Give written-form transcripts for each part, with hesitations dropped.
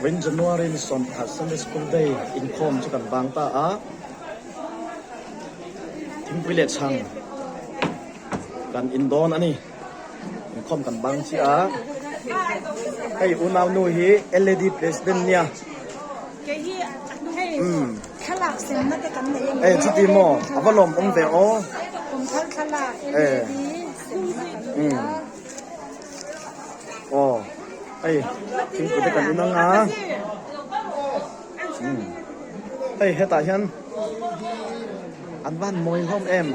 Vawiin January ni 11 Sunday School Day inkhawm chu kan vang ta a, thingpui leh chhang kan in dawn a ni. Inkhawm kan bang chiah a, hei unau nu hi LAD President nia. Umm. E chuti maw a va lawm awm ve aw. E. Umm. Aw hei thingpui te kan in ang a umm hei hetah hian an van mawi hlawm em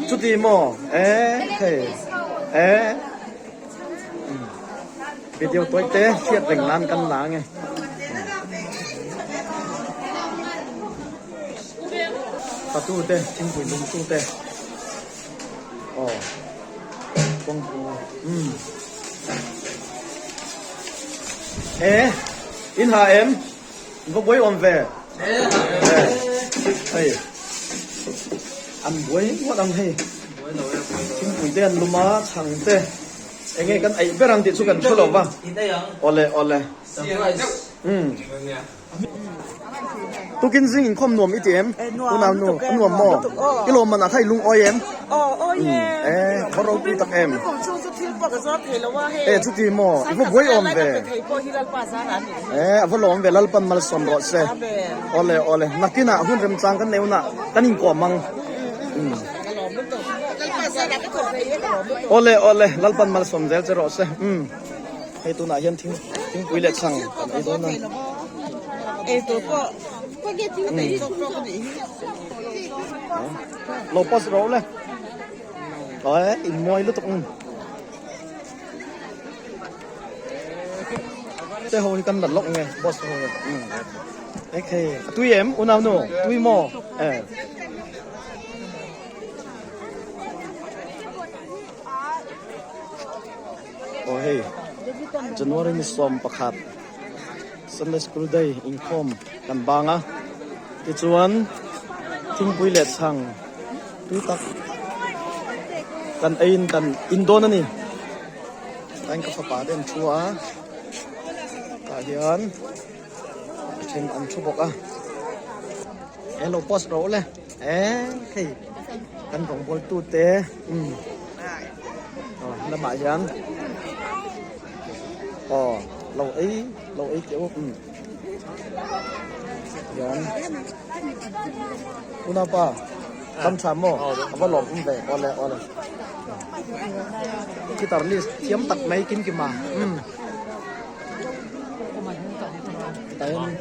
chuti maw e hei e video tawi te hriat reng nan kan la ang e. Patu te thingpui lung tu te. Aw kawngpui umm e in ha em in va buai awm ve e hei an buai ngawt ang hei thingpui te an lum a chhang te eng nge kan eih ber ang tih chu kan hre lo va awle awle umm. Tukin zing inkhawm nuam i ti em? Unau nu, a nuam maw? I lawm man ah kha i lungawi em? E, va ropui tak em? E, chuti maw? I va buai awm ve. E, a va lawm ve, Lalpan malsawm rawh se. Awle, awle, nakinah hun remchang kan nei hunah kan inkawm ang. Awle, awle, Lalpan malsawm zel che rawh se. Hei tunah hian thing thingpui leh chhang kan ei dawn a. Lo post rawh le. Aw in mawi lutuk ang. Te ho hi kan la lawk nge boss ho hi. Okay. Tui em unau nu tui maw? Eh. Aw hei January ni 11 Sunday School Day inkhawm kan bang a tichuan thingpui leh chhang tui tak kan eiin kan in dawn a ni tain ka fapa te an thu a tah hian a then an thu bawk a he lo post rawh le e hei kan rawngbawl tu te umm aw lamah hian aw lo ei lo ei teh u umm hian unaupa kam tha maw a va lawm awm ve awle awle guitar list thiam tak mai kim kima umm tah hian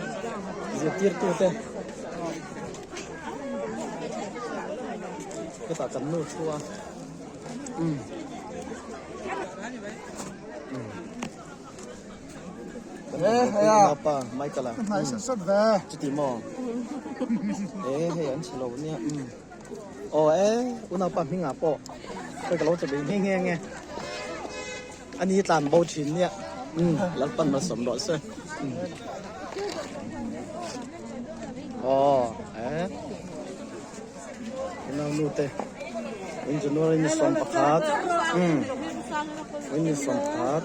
zirtirtu te. Hetah kan nu thu a umm umm pa Michael a chuti maw e hei an chhe lo nia umm aw e unaupa hmingah pawh hei ka lo che ve nghe nghe nge ani hi tlan bo thin nia umm Lalpan malsawm rawh se umm. Aw eh unau nu te in January ni 11 umm ni 11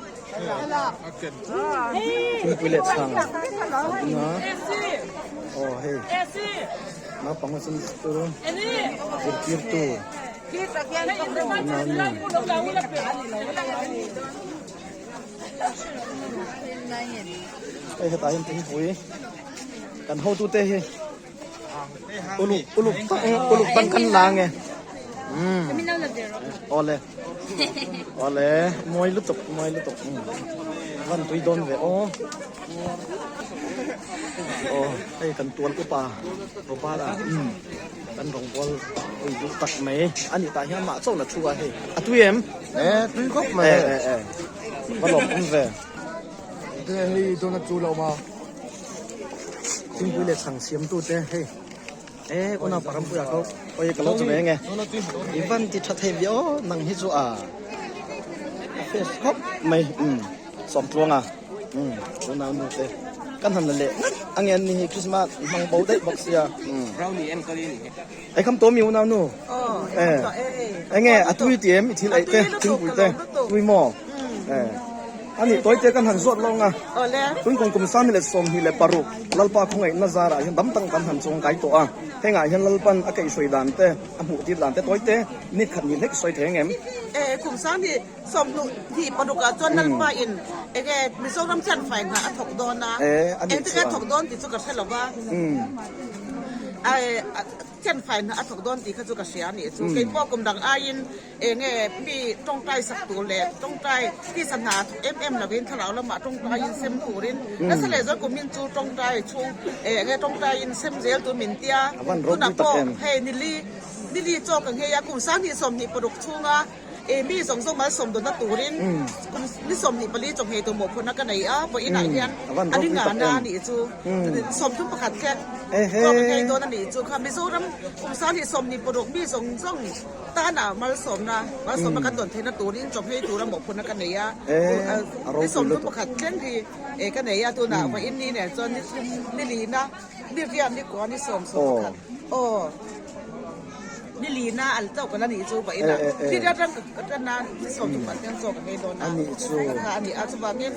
thingpui leh chhang an in a aw hei naupang ho chuan school zirtirtu unau nu. Hei hetah hian thingpui kan hotute hi uluk uluk tak uluk tak kan la nge umm awle awle mawi lutuk mawi lutuk van tui dawn ve aw aw hei kan tual upa upa lah umm kan rawngbawl pui duh tak mai ani tah hian mah chauh la thu a hei a tui em e tui khawp mai e e e va lawm awm ve. Te hei dawn a chu lo ma. Thingpui leh chhang siam tu te hei e unau parampuia kho oi ka lo chu ve nge i van ti tha thei viau nang hi chu a fresh khawp mai um sawm tluang a um unau nu te kan han la leh ngat ange an ni hi Christmas hmang bo daih bawk sia um ei kham tawh mi unau nu e enge a tui ti em i thil eih te thingpui te tui maw e. Ani tawite kan han zawt lawng a. Tun kum kum 2026 Lalpa khawngaihna zarah hian dam tak kan han chuang kai tawh a. Hengah hian Lalpan a kaihhruai dan te, a hmuh tir dan te tawite ni khat ni hlek sawi thei ang em? Kum 26 ah chuan Lalpa in enge Mizoram hian fai hna a thawk dawn a. Engtin a thawk dawn tih chu ka hre lo va. Thian fai hna a thawk dawn tih kha chu ka hria a nih chu. Kei pawh kum dang aiin eng nge mi tawngtai sak tur leh tawngtai tisa hna a thawk em em lovin thlarau lamah tawngtaiin sem turin nasa leh zual kumin chu tawngtai chhung eng nge tawngtaiin sem zel tur min tia. Tunah pawh hei nili nili chaw ka nghei a kum 2026 chhunga E mi zawng zawng malsawm dawnna turin kum ni 24 chawhmeh tur mawhphurhna ka nei a, vawiinah hian a ringana a nih chu 31 khen chaw ka nghei dawn a nih chu kha Mizoram kum 2026 mi zawng zawng tana malsawmna malsawmna kan dawn theihna turin chawhmeh tura mawhphurhna ka nei a, ni 31 thleng hi e ka nei a tunah vawiin ni nen chuan ni thum ni lina ni riat ni kua ni sawm 11 aw. Ni lina al chauh kan a nih chu va ina ni riat ram ka tan a ni sawm chu pathian zawk a ngei dawn a kha a ni a chuvangin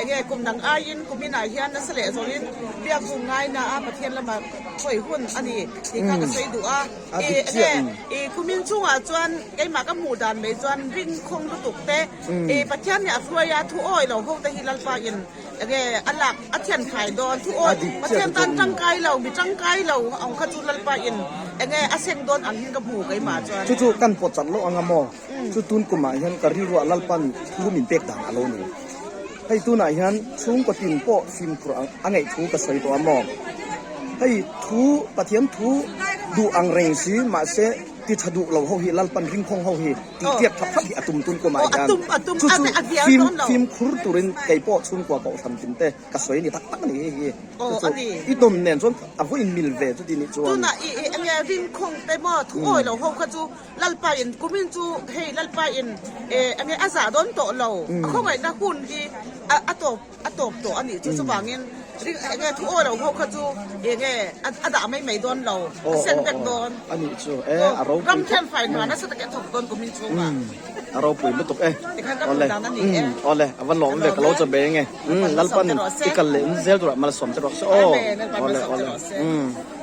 enge kum dang aiin kum inah hian nasa leh zawlin biak bum ngaina a pathian lama hawi hun a ni tih kha ka sawi duh a enge kumin chungah chuan keimah ka hmuh dan mai chuan rinkhawng lutuk te pathian nih a hruai a thu awi lo ho te hi lalpa in Enge a lak a thian thlai dawn thu awi Pathian tan tangkai lo mi tangkai lo ang kha chu Lalpa in enge a seng dawn ang hin ka hmu keimah chuan. Chu chu kan pawt chat loh anga maw? Chu tun kumah hian ka rilruah Lalpan thu min pek dan a lo ni. Hei tunah hian chhungkaw tin pawh fimkhur a ngaih thu ka sawi tawh a maw? Hei thu Pathian thu duh ang reng si mahse ti tha duh lo ho hi Lalpan ringkhawng ho hi Tih tiak thap thap hi a tum tun kumah hian chu chu fim fimkhur turin kei pawh chhungkua kohhran tin te ka sawi ni tak tak a ni hei hi chu chu i tawn nen chuan a vawiin mil ve chuti nih chuan. Tunah i i enge rinkhawng te maw thu awi lo ho kha chu Lalpa in kumin chu hei Lalpa in e enge a zah dawn tawh lo a khawngaihna hun hi a a tawp A tawp tawh a nih chu chuvangin ring enge thu aw lo ho kha chu enge a dah mai mai dawn lo a sen vek dawn. A nih chu e a ropui Ram thian fai hna nasa takin a thawk dawn kumin chhungah. A ropui lutuk e. Tikhan ka hmuh dan a ni e. Awle a va lawm ve ka lo chaw be enge Lalpan i kal leh in zel turah malsawm che rawh se aw. Awle awle.